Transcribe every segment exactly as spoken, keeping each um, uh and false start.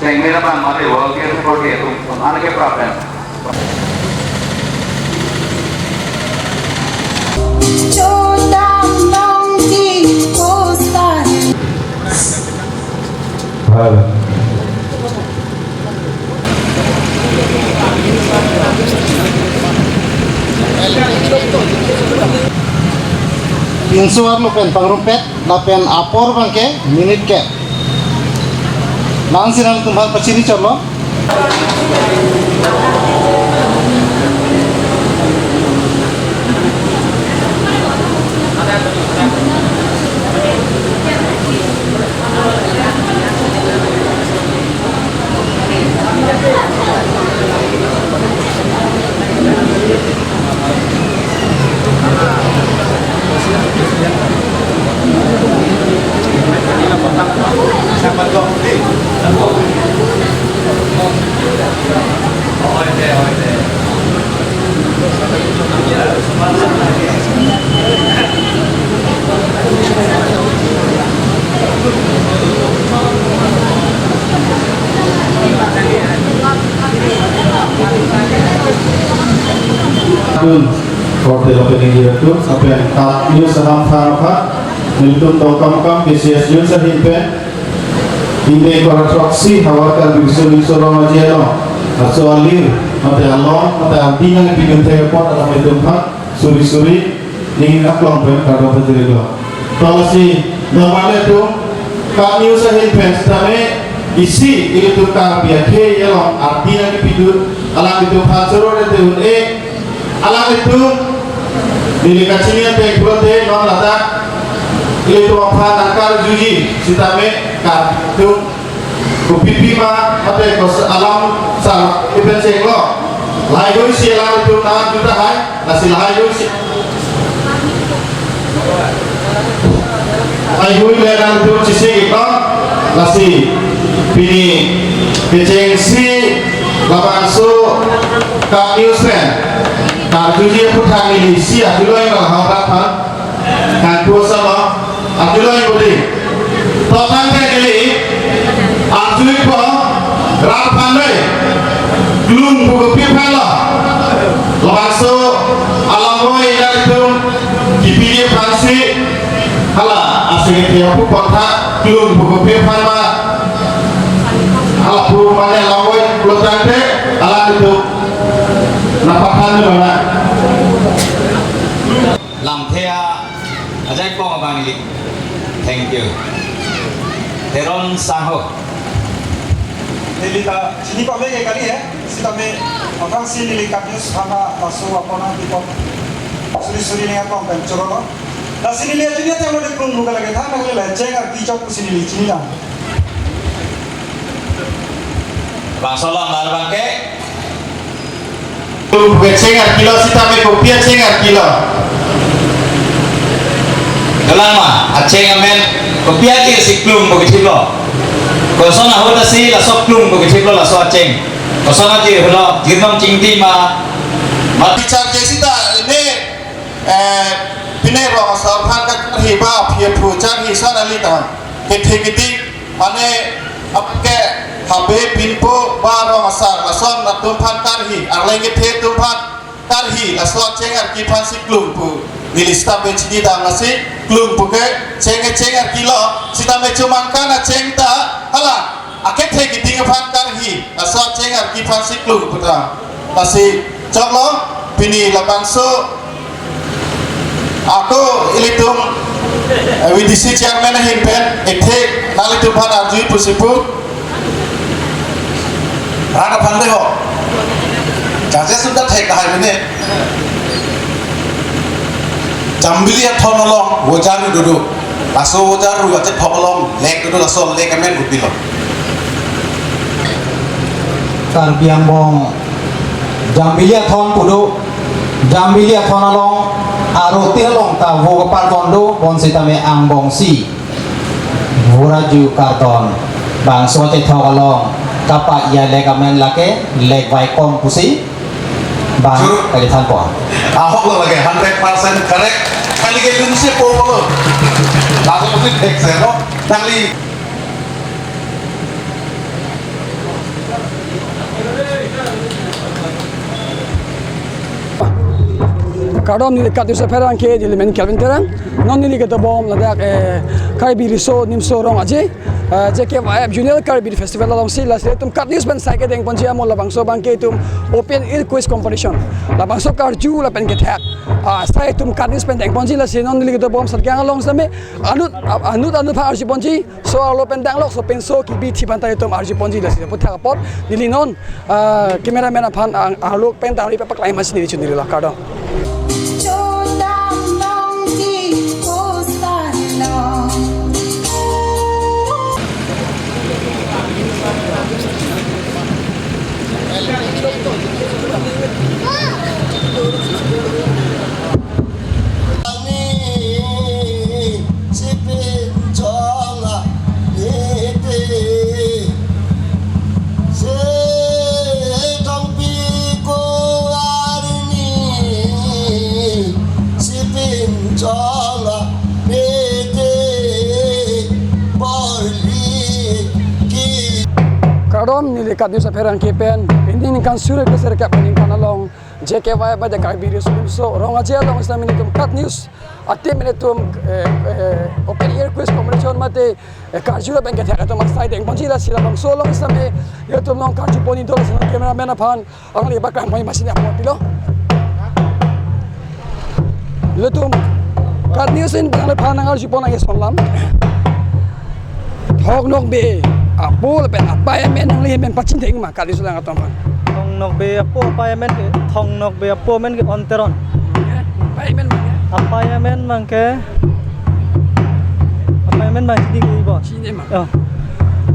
Chengmena bang mari volunteer seperti itu, mana ke problem? Halo. Pinso arlo pen pangrumpet, lapen apor abangke minute kep. Langsi nangtumphan pachini chotlo. Dun, hotel opening year dun, sampai empat news saham tha pha, nelitum Dongkamukam K C S Youth ahin pen, ingdeng kora throksi havar Karbi Riso Nimso Rong Aje along, aso alir, mate along, mate ardi nangpidun thek apot alam itumphan, suri suri, ning aklong pen kardom pajirlo. To lasi, normalmente tum, KAT News ahin pen sitame, isi ilitum Karbi akhei along ardi nangpidun, alanglitumphan choro de un-e, alanglitum, neli kachini ateng pulote non ladak, ilitum aphan nangkarjuji, sitame, Karbi atum, kopipi ma, mate kos alam sa, ipen chenglo. Lahai do isi alanglitum nangjuta hai, lasi lahai do isi. Lahai do le alanglitum chisi ikon, lasi pini kechengsi labangso KAT News pen. Karjuji aphuthak neli isi ajulo ing lahai rat aphan. Kan pu sama, arjulo ing budi. Totang ke neli, arjuipo, rat aphan dei, klung pu kopi aphan lo. Labangso, alam boi ilitum, kipiji aphansi, hala, asing iti apu kotha, klung pu kopi aphan ma, hala pu mane alam boi, pulo tangte, alanglitum, napathan lo na. Lamthe ajai pong abang ili. Thank you. Teron Sangho. Neli ta chini pame ke kali he. Sitame aphrangsi neli KAT News hama laso apona dipot. Suri suri ning aklong pen choro lo. Lasi neli ajuni ateng lo de klung buka lagi than nangli la cheng arti chok pusi neli chini lang. Bangso along lar abangke. Klung pu kecheng arki lo sitame kopi acheng arki lo. Kalang ma, acheng amen, kopi acheng si klung pu kechiplo. Koson ahut asi laso klung pu kechiplo laso acheng. Koson acheng lo, jirnong chingti ma. Mati charge sita ini, eh, pine rong asar phan ka karhi ba, phi phu charhi san ali ta. Kethe kiti, mane, apke, habe pinpo, ba rong asar, lason atum phan karhi, arleng kethe atum phan karhi, laso acheng arki aphan si klung pu. Neli sitame chini dam lasi, klung pu ke, cheng cheng arki lo, sitame chumangkan acheng ta, hala, akethe kiting aphan karhi, laso acheng arki aphan si klung pu ta. Lasi, choklo, pini labangso, ako ilitum, eh, V D C chairman ahin pen, ekthe, nanglitum phan arjui pusi pu. Rana phan de ho. Jaja sudah thek dahai mene. Jambili athon along, wojar ru dudu. Laso wojar ru achethok along, lek dudu laso lek amen utilo. Karbi angbong Jambili athon pu do, Jambili athon along, aroti along ta vo kepar kondo, bonsitame angbong si. Vuraju karton, bangso chethok along, kapa ia lek amen lake, lek vaikom pusi, bang, juru, kali than po. Ahok lo lake, hundred percent correct, kali ke lunsi po lo. Laso pusi thek se, no? Nangli. Kardom, neli KAT News apherangke, neli men Kelvin Terang. Non neli ketobom ladak, eh, Karbi Riso Nimso Rong Aje, eh, J K Y F Juneyar Karbi Festival alongsi, lasi ilitum KAT News pen sai kedengponji amo labangso abangke itum open air quiz competition. Labangso karju lapen kethak, ah, sai itum KAT News pen dengponji, lasi non neli ketobom Satkiang along same, anut, anut, anut aphan arjuponji, so arlo pen danglok, so pinso kibi thi aphan ta itum arjuponji, lasi aputhak apot neli non, ah, cameraman aphan ang, arlo pen tangri papaklai masi neli chuniri la, kardom. Kardom, neli KAT News apherangke pen, pini ningkan suri ke serkap ningkan along, J K Y F Karbi Riso Nimso Rong Aje along sitame nelitum KAT News atim nelitum, eh, eh, open air quiz competition mate, eh, karju lapen kethak atum asai dengponji, lasi labangso along sitame nelitum non karjupon indo, lasi cameraman aphan angli paklangpon masi neli apot pilo. Ilitum KAT News pen nangliphan nang arjupon nang eson lam. Thong Nokbe apo lapen apei amen nangli men pachingtheng ma, KAT News lang atum aphan? Thong Nokbe apo apei amen ke, Thong Nokbe apo amen ke On Teron. Apei amen ma? Apei amen abangke, apei amen abang chini ke bo? Chini ma? Oh.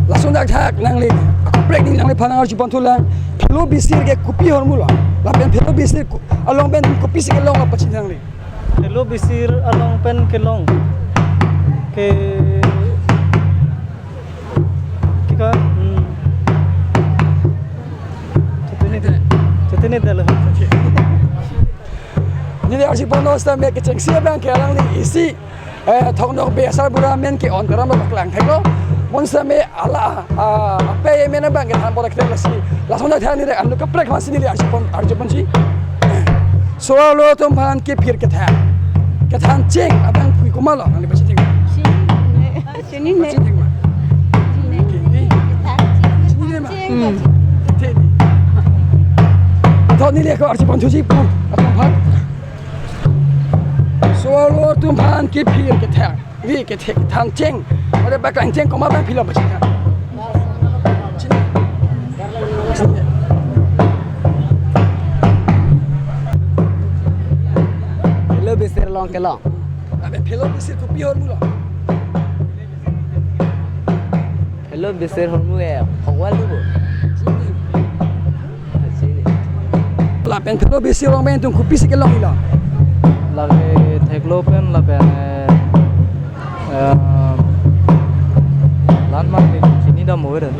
Lason dak thak nangli, kaprek neli nangliphan nang arjupon thulang. Phelo Bisir ke kopi ahormu lo? Lapen Phelo Bisir ko-, along pen kopisi kelong lo pachini nangli? Phelo Bisir along pen kelong ke, ke ka, hmm. Chutini, chutini dalo. Neli arjuponlo sitame kechengsi abangke alangli isi, eh, Thong Nokbe asarbura amen ke On Teron abang paklang theklo. Bonsitame ala, ah, apei amen abang kethan pora kre lasi. Lason dak thang neli anut kaprek masi neli arjupon, arjuponji. So arlo atum aphan kephir kethak, kethan cheng abangphu komatlo, nangli pachini thek? Chini ne. Chini ne. Pachini thek ma? Chini ne. Chini ne ma? Hmm. Thek di. To neli ako arjupon thuji pu atum aphan. So arlo atum aphan kephir kethak, vi kethek, kethan cheng, ore paklang cheng komat abangphu lo pachini thek? Phelo Bisir along kelong. Abe Phelo Bisir kopi ahormu lo? Phelo Bisir ahormu ke Phogwal lo bo. Lapen Phelo Bisir along pen itum kopisi kelong ilo? Lake theklo pen lapen, eh, eh, lan abangke chini dam oi ren.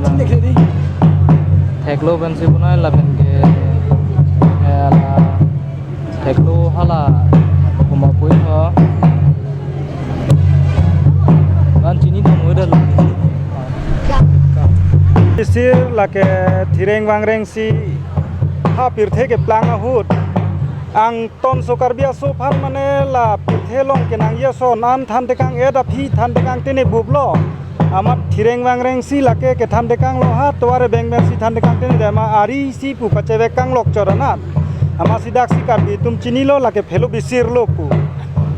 Chini ke di? Theklo pensi punai lapen ke, eh, la Theklo hala komatpui ho. Kan chini dam oi dalo. Bisir lake thireng vangreng si ha pirthe keplang ahut, angtonso Karbi aso aphan mane la pirthe along kenangji ason an thantekang-et aphi thantekang tene buplo. Amat thireng vangreng si lake kethantekanglo ha tovar abeng pen si thantekang tene dema ari si pu pachevek kanglok chot anat. Amatsi daksi Karbi atum chinilo lake Phelo Bisir lo pu.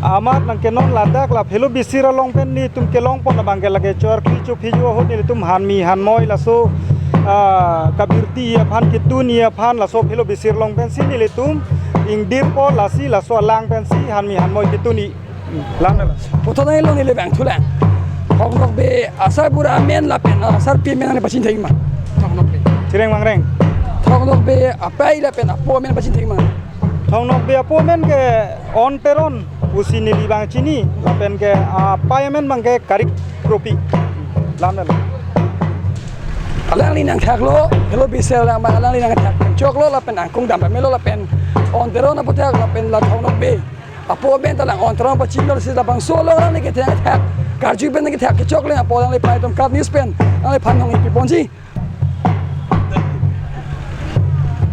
Amat nangke non ladak la Phelo Bisir along pen nelitum kelongpon abangke lake chor kli chophi jo ahut nelitum hanmi hanmoi laso, ah, kabirti aphan ketun aphan laso Phelo Bisir along pensi nelitum ingdirpo, lasi laso alang pensi hanmi hanmoi ketun. Lang lang. Puthot nanglo neli vangthulang. Thong Nokbe asarbura amen lapen asarpi amen nangli pachini thek ma? Thong Nokbe. Thireng vangreng. Thong Nokbe apei lapen apo amen pachini thek ma? Thong Nokbe apo amen ke On Teron pusi neli abang chini lapen ke apei amen abangke Karik Kropi. Lang lang. Alangli nangthaklo, Phelo Bisir alang abang alangli nangthak choklo lapen angkung dam pamelo lapen On Teron aputhak lapen la Thong Nokbe apo amen ta lang On Teron pachinilo, si labangso along nangli kethak, karju pen nangli kethak kechok le apo alangliphan itum KAT News pen nangliphan nong-ipi ponji.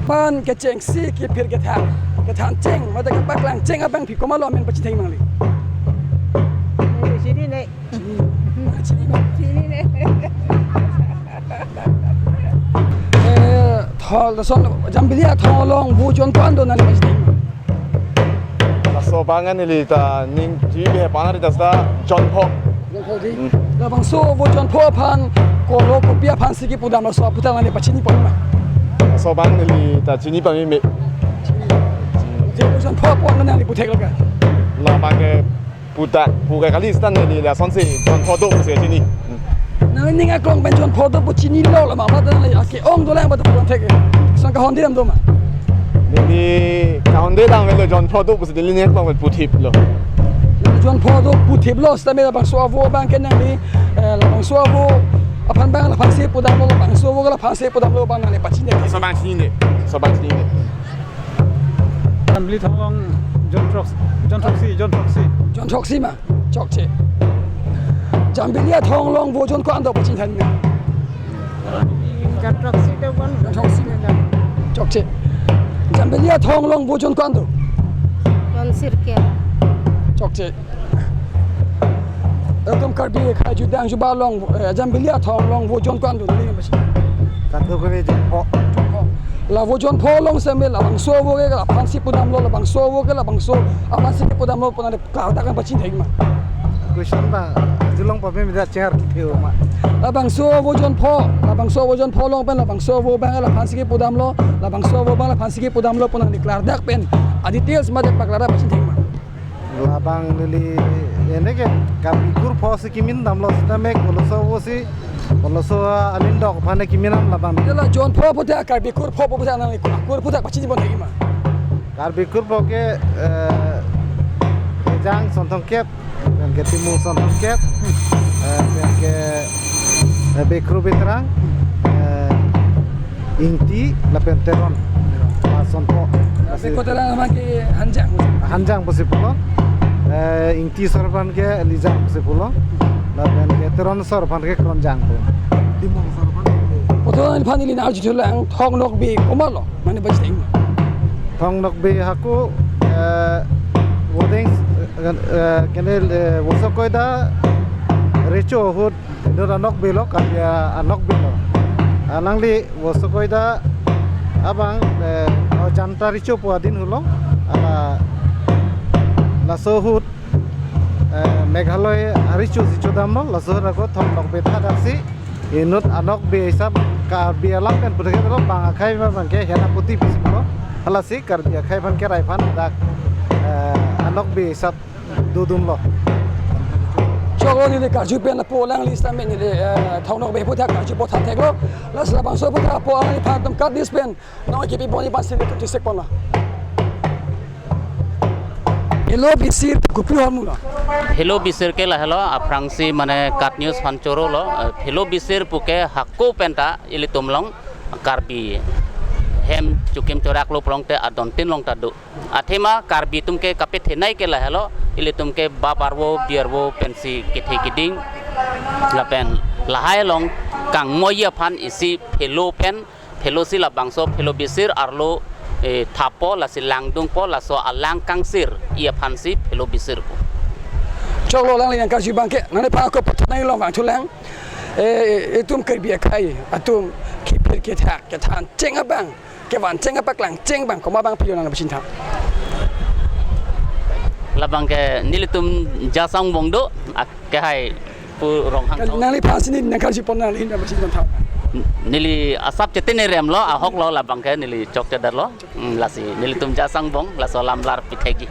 Pen kechengsi kephir kethak. kethan cheng, mate kepaklang cheng abangpi komatlo amen pachini nangli? Neli chinine. Chinine. Chinine. Chinine. Eh, thol, lason, Jambili athong along vo jonpo an do nangli pachini? Laso abang neli ta ning ji be pana ri ta seta jonpo. Jonpo dei. Hmm. Labangso vo jonpo aphan kolo kopi aphansi kipudam, laso aputhak nangli pachini pon ma? Laso abang neli ta chini pame me. Vo jonpo aphan nangli puthek lo ka? Labang ke puthak, puthak kali seta neli lasonsi jonpo do pusi chini. Hmm. Nangli ning aklong pen jonpo do pu chinilo la ma, mate nangli ake-ong dolang ba do puthek? Lason kahonde dam do ma? Neli kahonde dam avelo, jonpo do pusi neli ning aklong pen puthip lo. Jonpo do puthip lo, seta me labangso avo abang ke nangli, eh, labangso avo aphan abang laphansi pudamlo, labangso avo ke laphansi pudamlo abang nangli pachini? Laso abang chinine. Laso abang chinine. Jambili athong along jon throksi, jon throksi, jon throksi. Jon throksi ma? Chokche. Jambili athong along vo jon ko-an do pachini than me? Jon throksi do bon. Jon throksi. Chokche. Jambili athong along vo jon ko-an do? Jon sirkep. Chokche. Etum Karbi akhai judang juba along, eh, Jambili athong along vo jon ko-an do neli pachini? Kadokave jonpo. La vo jonpo along seta me labangso avo ke laphansi pudamlo, labangso avo ke labangso aphansi kipudamlo pu nangli klardak pen pachini thek ma? Question ba, julong pame me da chinghar thek ma. Labangso vo jonpo, labangso vo jonpo along pen labangso avo abang laphansi kipudamlo, labangso avo abang laphansi kipudamlo pu nangli klardak pen a-details mate paklardak pachini thek ma? Labang neli, ene ke Karbi kurpho si kimin damlo seta me koloso avo si, koloso alindok aphan kimin dam labang. Jela jonpo aphuthak, Karbi kurpho aphuthak nangli, kurpho aphuthak pachini pon thek ma? Karbi kurpho ke, eh, Ejang Sonthongkep, pen ke Timung Sonthongkep, eh, pen ke, eh, Bekru Betrang, eh, Ingti lapen Teron. Pasonpo. Bekru Betrang abang ke Hanjang. Hanjang pusi pulo. Eh, Ingti asor aphan ke Lijang pusi pulo. Lapen ke Teron asor aphan ke Kronjang pulo. Timung asor aphan ke. Puthot nangphan neli nang arjuthulang, Thong Nokbe komatlo, mane pachini ma? Thong Nokbe hako, eh, vo deng, eh, eh, kene, eh, Voso Koida recho ahut inut anokbe lo, Karbi anokbe lo. Alangli Voso Koida abang, eh, o Janta recho pu adin hulo, ala laso ahut, eh, Meghalaya arecho si chodamlo, laso ahut ako Thong Nokbe thadak si inut anokbe hisap Karbi alam pen puthot ke lo, bang akhai abang ke Henapoti pusi pulo. Halasi Karbi akhai aphan kerai aphan dak, eh, anokbe hisap dodunlo. Choklo, neli karju pen lapu alangli seta me neli, eh, Thong Nokbe aphuthak karju apot than theklo. Lasi labangso aphuthak apot alangliphan atum kat news pen nang kipi boni pansi le kachesek pon lo. Phelo Bisir kopi ahormu lo? Phelo Bisir ke lahelo, aphrangsi mane kat news aphan chorolo, eh, Phelo Bisir pu ke hako penta ilitum along Karbi hem chokim chorak lo pulote adontin along ta do. Athema Karbi atum ke kapethenei ke lahelo, ilitum ke bap arvo, bi arvo pensi kethe keding. Lapen lahai along kangmoiji aphan isi phelo pen, phelo si labangso Phelo Bisir arlo, eh, thapo, lasi langdungpo, laso alang kangsirji aphansi Phelo Bisir pu. Choklo, alangli nang karju abang ke, nangliphan ako pathanai along vangthulang. Eh, itum Karbi akhai atum kephir kethak, kethan cheng abang, kevan cheng, kepaklang cheng abang komat abangpi lo nangli pachini tha? Labang ke nelitum Jasangbong do, ak-, kehai pu Ronghang. Nangliphan si neli nang karju pon, nangli nang pachini tha. Neli asap chetene rem lo, ahok lo, labang ke neli chokche det lo. Hmm, lasi nelitum Jasangbong, laso alam lar pithekji.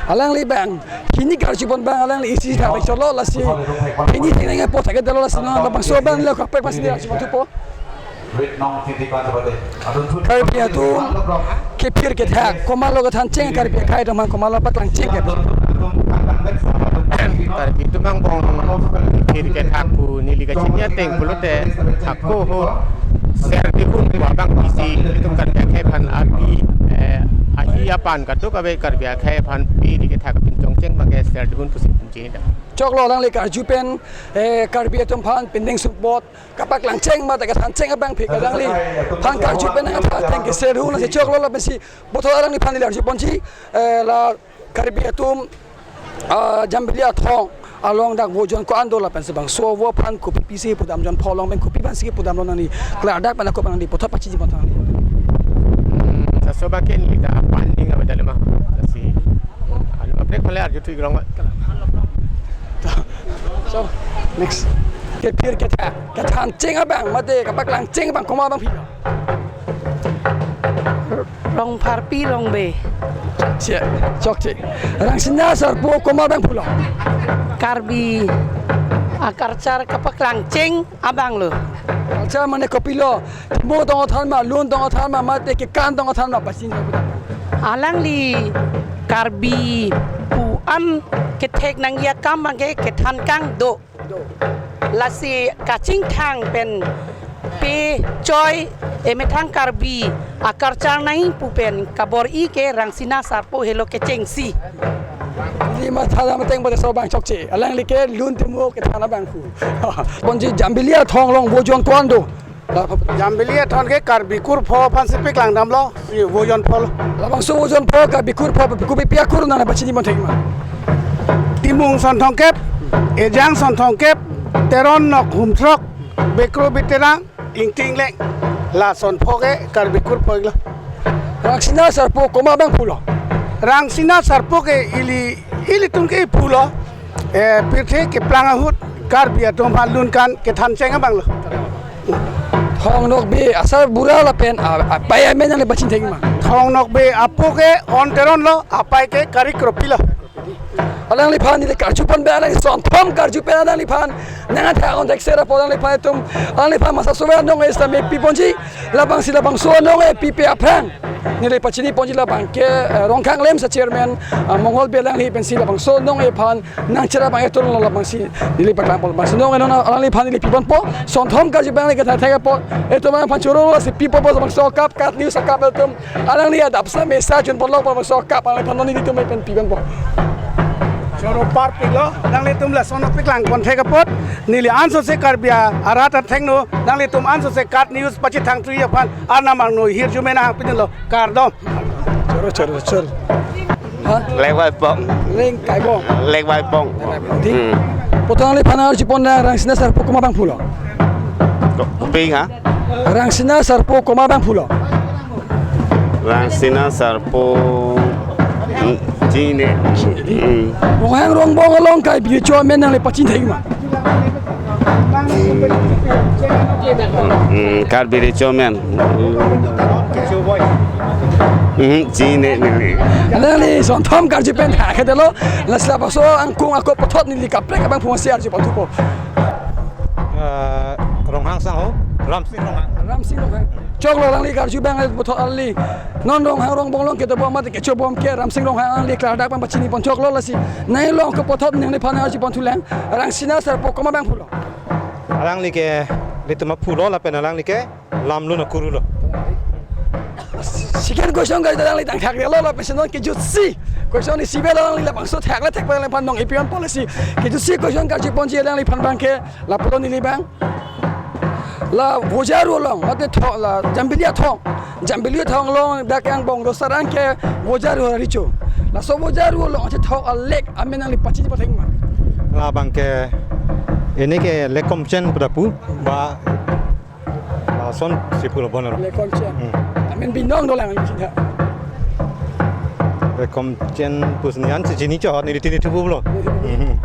Alangli abang, hini karju pon abang, alangli isi tha bai cholo, lasi hini hini nge po thek det lo, lasi non labangso abang lo kaprek pasi neli karju pon thupo. Karbi atum kephir kethak komatlo kethan cheng, Karbi akhai atum aphan komatlo paklang cheng ke? Karbi atum angbong kephir kethak pu neli kachini ateng pulote, hako ahut ser dihun pu abang isi itum Karbi akhai aphan arpi, eh, ahi apan kadokave Karbi akhai aphan pi ri kethak apinchong kecheng abang ke serdun pusi punji da. Choklo alangli karju pen, eh, Karbi atum aphan pindeng sumpot kapaklang cheng mate kethan cheng abangphi alangliphan karju pen nang atha theng ke serdun nang si choklo lapensi puthot alangliphan neli arju ponji, eh, la Karbi atum, ah, Jambili Athong along dak vojon ko-an do lapensi bangso vo aphan kopi pisi pudam, jon pholong pen kopi aphansi pudamlo nangli klardak pen ako pen nangli puthot pachini pon thanli. Hmm, laso abang ke neli ta pan ning avedetlo ma. Lasi anu kaprek pale arju thu ik rong. So, next. Kephir kethak, kethan cheng abang mate kapaklang cheng abang komat abangphi? Rong pharpi rong be. Chokche, chokche. Rangsina Sarpo komat abang pulo? Karbi a-culture kapaklang cheng abanglo. Culture mane kopilo? Timo tong athan ma, lun tong athan ma, mate kekan tong athan ma, pachini. Alangli Karbi pu an kethek nangji akam abang ke kethan kang do. Lasi kachingthang pen pe choi emethang Karbi a-culture nangji pu pen kabor-i ke Rangsina Sarpo helo kechengsi. Neli matha dam ateng pada so abang chokche. Alangli ke lun timo kethan abang pu. Ponji Jambili Athong along vojon ko-an do? Jambili Athong ke Karbi kur pho aphansi paklang damlo, si vojon pho lo. Labangso vojon pho Karbi kur pho, kopi pi akur nang pachini pon thek ma? Timung son thomkep, Ejang son thomkep, Teron nok hum throk, Bekro Biterang, Ingting Leng. Lason pho ke Karbi kur pho lo. Rangsina Sarpo komat abang pulo? Rangsina Sarpo ke ili, ilitum ke pulo. Eh, pirthe keplang ahut Karbi atum aphan lun kan kethan cheng abanglo. Thong Nokbe asarbura lapen a, apai amen nangli pachini thek ma? Thong Nokbe apo ke On Teron lo, apai ke Kari Kropi lo. Alangliphan neli karju pon be alangli son thom karju pen alangliphan nang atha on thek sera po alangliphan itum, alangliphan masa sobe anong e sitame pi ponji, labangsi labangso anong e pipe aphrang neli pachini ponji labang ke, eh, Rongkhang Lemsa chairman, ah, Mongol Bey alangli pensi labangso anong e aphan nang chera abang eton lo labangsi neli paklang pon, labangso anong e non alangliphan neli pi ponpo, son thom karju pen neli kethan thek apot, etum aphan choro lo si pi ponpo, labangso akap KAT News akap etum alangli adap sitame sa jun ponlo, labangso akap alangliphan non nelitum pen pi ponpo. Choro parpik lo, nanglitum lason paklang pon thek apot, neli ansose Karbi arat athengno, nanglitum ansose KAT News pachethang thuji aphan arnam angno hirjume nang pidunlo, kardom. Choro, choro, choro. Ha? Lek Vaipong. Leng Kaibong. Lek Vaipong. Lek Vaipong, di? Hmm. Puthot nangliphan arju pon Rangsina Sarpo komat abang pulo? Ko-, ping, ha? Rangsina Sarpo komat abang pulo? Rangsina Sarpo, hmm, chini. Hmm. Ronghang Rongbong along Karbi Recho amen nangli pachini thek ma? Hmm, Karbi Recho amen. Hmm, chini, ni, ni. Nangli son thom karju pen ha kedetlo, lasi labangso angkung ako puthot neli kaprek abang phungsi arju pon thupo. Eh, Ronghang sangho, Ramsing Ronghang. Ramsing Ronghang. Choklo alangli karju abang puthot alangli. Non Ronghang Rongbong along kedo bom mate kecho bom ke Ramsing Ronghang alangli klardak pen pachini pon choklo lasi. Nai along ke puthot nangliphan arju pon thulang. Rangsina Sarpo komat abang pulo? Alangli ke ilitum aphu lo lapen alangli ke lam lun akuru lo. Second question karju alangli tang thakre lo lapen si non kejutsi question isi be alangli labangso thakle thek pen alangphan nong ipion policy. Kejutsi question karju ponji alangliphan abang ke lapulo neli abang. La Vojaru along, mate tho-, la Jambili Athong. Jambili Athong along dak angbong do sarang ke Vojaru Recho. Laso Vojaru along che thok a-lake amen nangli pachini pon thek ma? Labang ke, ini ke Lekomchen pu ta pu, ba, ba son si pulo bonor. Lekomchen. Hmm. Amen binong dolang chinitha. Lekomchen pusi an si chini chot neli tini thupo lo. Hmm.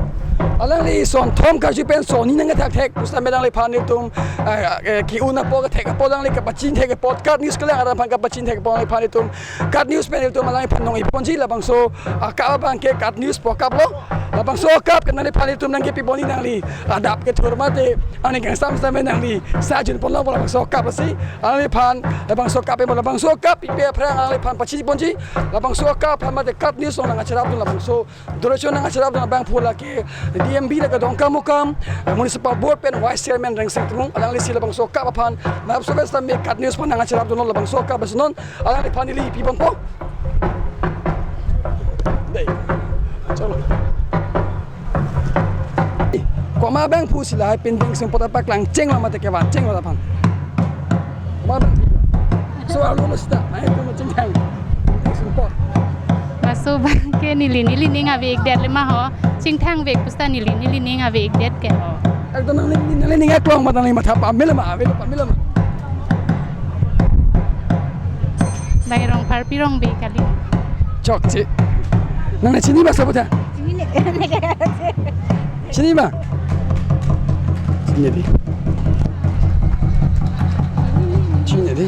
Alangli son thom karju pen son ni nang thak thek pusi amen alangliphan itum, eh, eh, ki-un apo thek apo alangli kapachini thek apot KAT News kelang arat aphan kapachini thek apot alangliphan itum KAT News pen itum alangphan nong iponji labangso, ah, akap abang ke KAT News pu akap lo. Labangso akap ke nangliphan itum nangkepi ponji nangli adap kethur mate aning kangsam sitame nangli sa jun ponlo labangso akap si alangliphan labangso akap pen labangso akap pipe aphrang alangliphan pachini ponji labangso akap aphan mate KAT News along nang acherap dun labangso Doration nang acherap dun abang pu lake D M B lake Dongkamukam, eh, Municipal Board pen Vice Chairman Rengseng Timung, alangli si labangso akap aphan, nap sobes tam KAT News aphan nang acherap dun labangso akap bes non, alangliphan neli pi ponpo. Dei. Chalo. Komat abangphu si lahai pindeng sumpot apaklang chenglo mate kevan chenglo aphan? Komat abangphu? So alo lo seta, nangtum chingthang. Pindeng sumpot. Laso abang ke neli neli ning ave-ikdet le ma ho. Chingthang vek pu seta neli neli ning ave-ikdet ke ho. Ekdom nangli nangli ning aklong ma nangli matha pamela ma, ave lo pamela ma. Bai Rongpharpi Rongbe kali. Chokche. Nangli chini ma sabutha? Chini ne. Chini ma? Chini di. Chini di.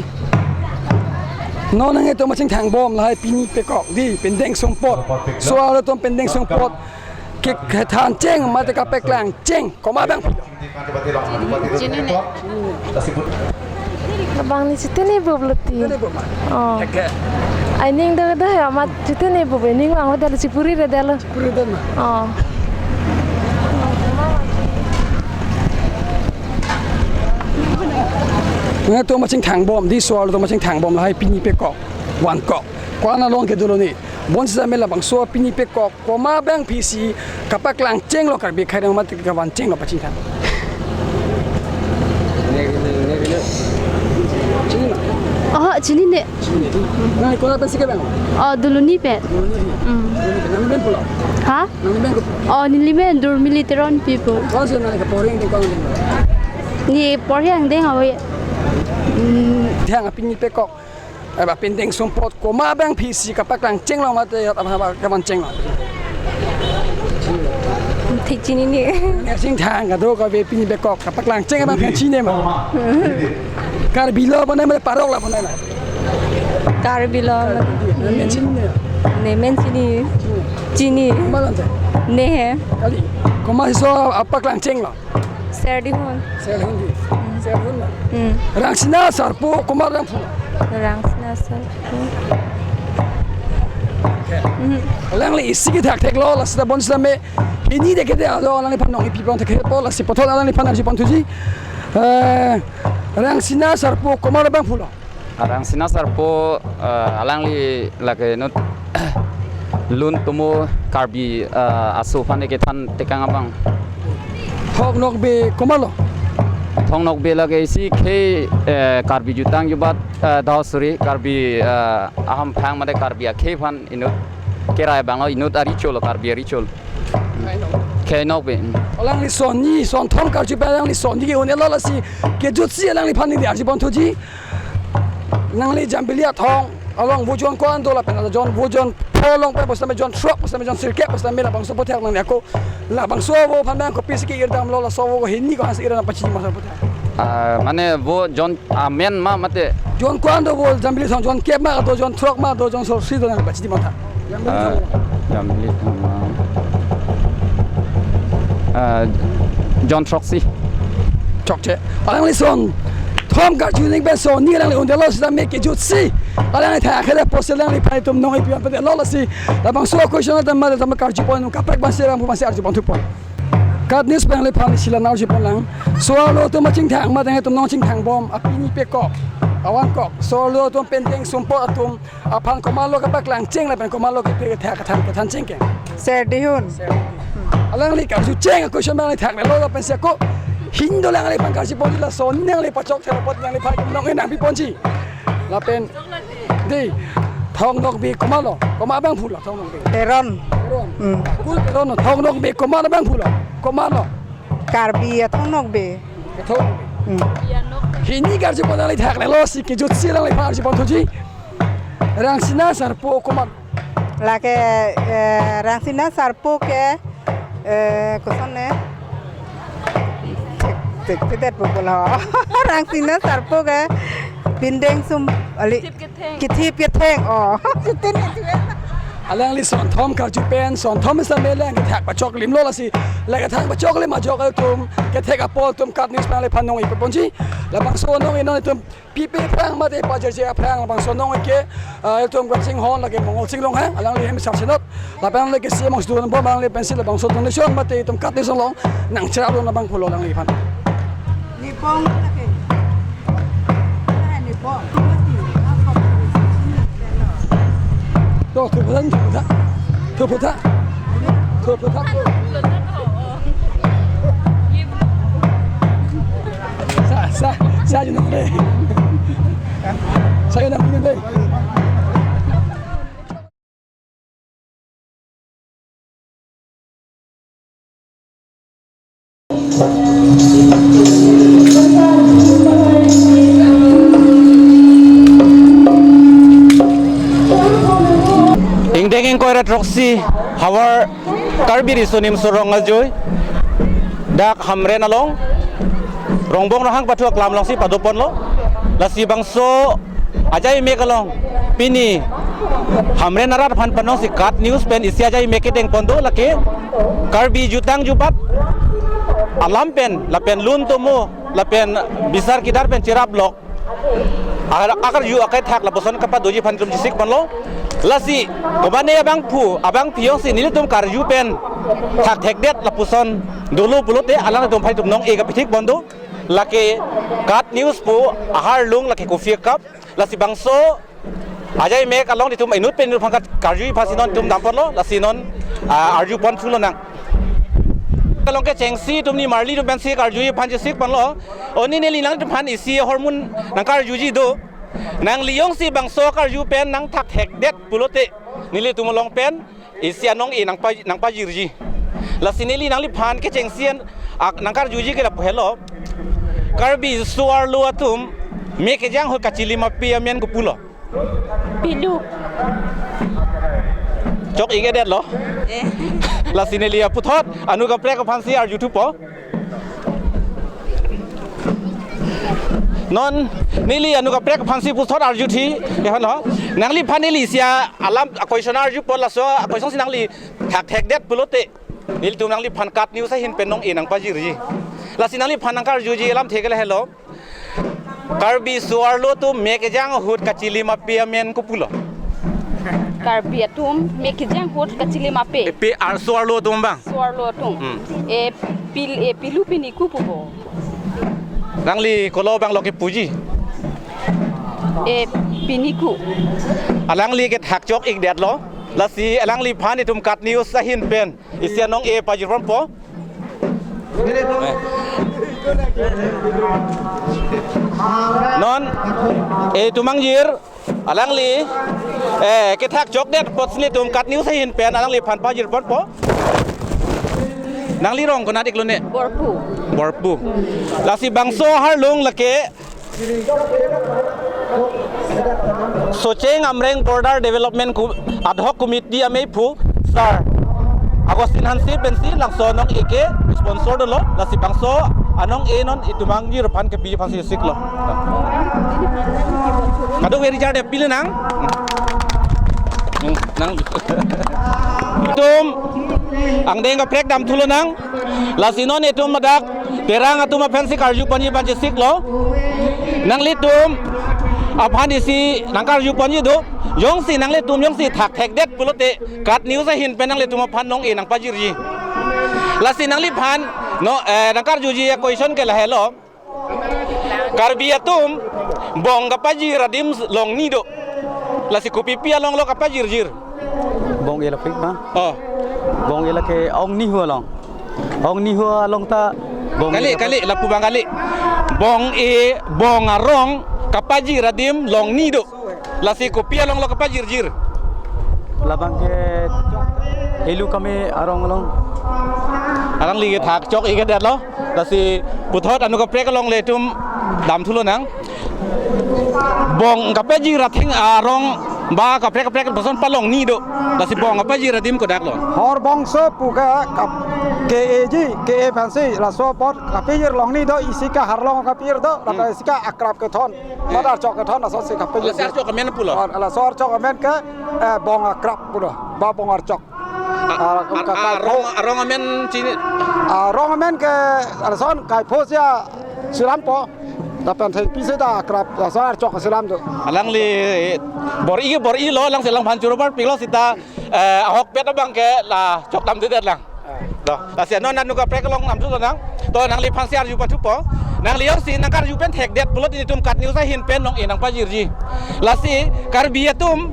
Non nangtum chingthang bom lahai pini pekok di pindeng sumpot. So alo atum pindeng sumpot ke kethan cheng mate kapaklang cheng komat abangphu? Chini ne. Labang ne chitene bup lo ti. Chitene bup ma? Oh. Eke. Aning do do ya mat chitene bup, aning vang lo dal chipuri re dal. Chipuri dal ma? Oh. Nangtum chingthang bom di, so alo atum chingthang bom lahai pini pekok, vankok. Ko-an along ke dolo ne. Bonsita me labangso pini pekok komat abangphu si kapaklang chenglo Karbi akhei rong mate kevan chenglo pachingthang? Oh, chini ne. Nang ko-an pen si kevang? Oh, Doloni pen. Doloni pen. Mm. Nangli pen pulo? Ha? Nangli pen ko? Oh, neli pen Durmili Teronpi pu. Ko-an si nangli kapori angdeng ko-an angdeng? Ne pori angdeng ave. Mm. Thang pini pekok. Eba pindeng sumpot komat abangphu si kapaklang chenglo mate ya apa kevan chenglo? Thik chini ne. Ne chingthang kado kave pini pekok kapaklang cheng abang chini ma? Karbi lo bonai mate parok lo bonai la? Karbi lo. Karbi. Ne men chini ne? Ne men chini. Chini. Chini. Komat lo te? Ne he. Kali. Komat si so apaklang chenglo? Serdihun. Serdihun di. Hmm. Serdihun ma? Hmm. Rangsina Sarpo komat abangphu? Rangsina Sarpo. Okay. Hmm. Alangli isi kethak theklo, lasi ta bonsita me hini de kede alo alangliphan nong-ipi pon thekpo, lasi puthot alangliphan arju pon thuji. Eh, Rangsina Sarpo komat abangphu lo? Rangsina Sarpo, eh, alangli lake inut lun tumo Karbi, eh, aso aphan kethan tekang abang. Thong Nokbe komat lo? Thong Nokbe lake isi khei, eh, Karbi jutang jubat, eh, dau suri Karbi, eh, ahamphang mate Karbi akhei aphan inut kerai abang lo, inut aricho lo, Karbi aricho lo. Khei Nokbe. Alangli son ni, son thom karju pen alangli son ni ke-un-e lo, lasi kejutsi alangliphan neli arju pon thuji. Nangli Jambili athong along vo jon ko-an do lapen jon vo jon pho along pen pusitame jon throk pusitame jon sirkep pusitame labangso aphuthak nangli ako labangso vo aphan nang kopisi ke-irdam lo, laso vo hini ko-an si irna pachi ma laso aphuthak? Ah, mane vo jon amen ma mate? Jon ko-an do vo Jambili athong, jon kep ma do, jon throk ma do, jon sor si do nang pachi ma tha. Ah, Jambili athong. Ah, jon throksi. Chokche. Alangli son thom karju ning pen son ni alangli un-e lo sitame kejutsi alangli thak akhei apotsi alangliphan itum nong-ipi pon pede lo, lasi labangso question atum mate atum karju pon kaprek abang si rang abang si arju pon thupon. KAT News pen alangli aphan isi la nang arju pon lang. So alo atum chingthang mate itum nong chingthang bom apini pekok, avankok, so alo atum pindeng sumpot atum aphan komat lo kapaklang cheng lapen komat lo kepe kethan kethan kethan cheng ke? Serdihun. Alangli karju cheng a-question abang nangli thaknelo lapen si ako hini do alangliphan karju ponji, laso nangli pachok thek apot nangliphan nong-e nangpi ponji. Lapen di, Thong Nokbe komat lo? Komat abangphu lo Thong Nokbe? Teron. Teron. Hmm. Kul Teron lo, Thong Nokbe komat abangphu lo? Komat lo? Karbi a-Thong Nokbe. Thong Nokbe. Hmm. Hini karju pon nangli thaknelo si kejutsi alangliphan arju pon thuji. Rangsina Sarpo komat? Lake, eh, Rangsina Sarpo ke, eh, koson ne? Thik, thik, thik, thik, pulo. Rangsina Sarpo ke pindeng sum ali. Kethip ketheng. Kethip ketheng, oh. Alangli son thom karju pen, son thom sitame alang kethak pachoklim lo, lasi la kethak pachoklim ajok atum kethek apot atum KAT News pen alangli aphan nong-ipi ponji. Labangso nong-e non itum pipe aphrang mate pajerje aphrang labangso nong-e ke, ah, itum Gangsinghon lake Mongol Sing Ronghang, alangli hem sar senot. Lapen lake si among student bom alangli pensi labangso donation mate itum KAT News along nangcherap dun abangphu lo alangliphan. Nipong lake. Nipong. To, thuputha, thuputha. Thuputha. Thuputha. Sa, sa yun ang dai. Sa yun ang dai. Ingdeng ingkoi ra throksi havar Karbi Riso Nimso Rong Ajoine dak Hamren along Rongbong Rohang pathu aklam alongsi padoponlo. Lasi bangso ajaimek along pini Hamren arat aphan panongsi KAT News pen isi ajaimek kedengpon do, lake Karbi jutang jubat alam pen lapen lun tomo lapen bisar kidar pen cherap lok akar, akarju akai thak lapuson kapadoji aphan itum chesikponlo. Lasi komane abangphu abangphi jongsi nelitum karju pen thakthekdet lapuson dolo pulote alangtum aphan itum nong-e kapithikpon do. Lake KAT News pu aharlung lake kofi akap. Lasi bangso ajaimek along itum inut pen inut aphan karju aphansi non itum damponlo, lasi non, ah, arjupon thulonang. Along kechengsi itum nimarli atum pensi karju aphan chesikponlo. O neli nangtum aphan isi ahormu nangkarjuji do. Nangli jongsi bangso karju pen nangthakthekdet pulote nelitum along pen isi anong-e nangpa, nangpajirji. Lasi neli nangliphan kechengsi an ak nangkarjuji ke lapu helo. Karbi so-arlo atum me kejang ahut kachilim ape amen kopulo? Pilu. Chok-ikdetlo. Eh. Lasi neli aputhot anut kaprek aphansi arjuthupo. Non neli anut kaprek aphansi puthot arjuthi, ehan ho. Nangliphan neli isi alam a-question arjupo, laso a-question si nangli thakthekdet pulote nelitum nangliphan KAT News ahin pen nong-e nangpajirji. Lasi nangliphan nangkarjuji alamthe ke lahelo. Karbi so-arlo atum me kejang ahut kachilim ape amen kopulo? Karbi atum me kejang ahut kachilim ape. Epe ar so-arlo atum bang. So-arlo atum. Hmm. E pil, e pilu piniku pupo. Nangli kolo banglo kepuji? E piniku. Alangli ke thak chok-ikdetlo. Lasi alangliphan itum KAT News ahin pen isi anong-e pajirponpo. Non, eh, itum angjir, alangli, eh, kethak chokdet apotsi nelitum KAT News ahin pen alangliphan pajirponpo. Nangli rong konat-iklo ne? Borpu. Borpu. Lasi bangso aharlung lake Socheng Amreng Border Development Co-, Ad Hoc Committee ameiphu Sir Augustine Hanse pensi laso anong-e ke sponsor dolo, lasi bangso anong-e non itum angjir aphan kepi aphansi siklo. Kadokave rijardep pilenang. Hmm, nang. Itum angdeng kaprek damthulonang. Lasi non itum ladak Terang atum aphansi karjuponji aphan chesiklo. Nanglitum aphan isi nangkarjuponji do. Jongsi nanglitum jongsi thakthekdet pulote KAT News ahin pen nanglitum aphan nong-e nangpajirji. Lasi nangliphan no, eh, nangkarjuji a-question ke lahelo. Karbi atum bong kapajir adim longni do. Lasi kopipi alonglo kapajirjir? Bong-e lapik ma? Oh. Bong-e lake ongnihu along. Ongnihu along ta bong-e. Kali, kali, lapu bang kali. Bong-e, bong arong kapajir adim longni do. Lasi kopi alonglo kapajirjir? Labang ke Helu Kame arong along. Alangli ke thak chok-ikdetlo. Lasi puthot anut kaprek along le itum damthulonang. Bong kapajir atheng arong ba kaprek kaprek lapuson palongni do. Lasi bong kapajir adim kodaklo? Hor bongso pu ke kap-, ke-eji, ke-e aphansi, laso apot kapajir longni do, isi ke Harlong kapajir do, lapen isi ke Akrap kethon. Mat Archok kethon, lasonsi kapajir. Lasi Archok amen pulo? Hor, laso Archok amen ke, eh, bong Akrap pulo, ba bong Archok. A-, ah, ka-, a-, ka-, arong, arong amen chini? Arong amen ke, lason kaipho sia selampo. Lapen thengpi seta Akrap, laso Archok selam do. Alangli bor-i, bor-ilo, alangsi alangphan choro parpiklo seta, eh, ahokpet abang ke la chok damdedet lang. Do, lasi non anut kaprek along damthulonang. To nangliphansi arju panthupo. Nangli jongsi nangkarju pen thekdet pulote nelitum KAT News ahin pen nong-e nangpajirji. Lasi Karbi atum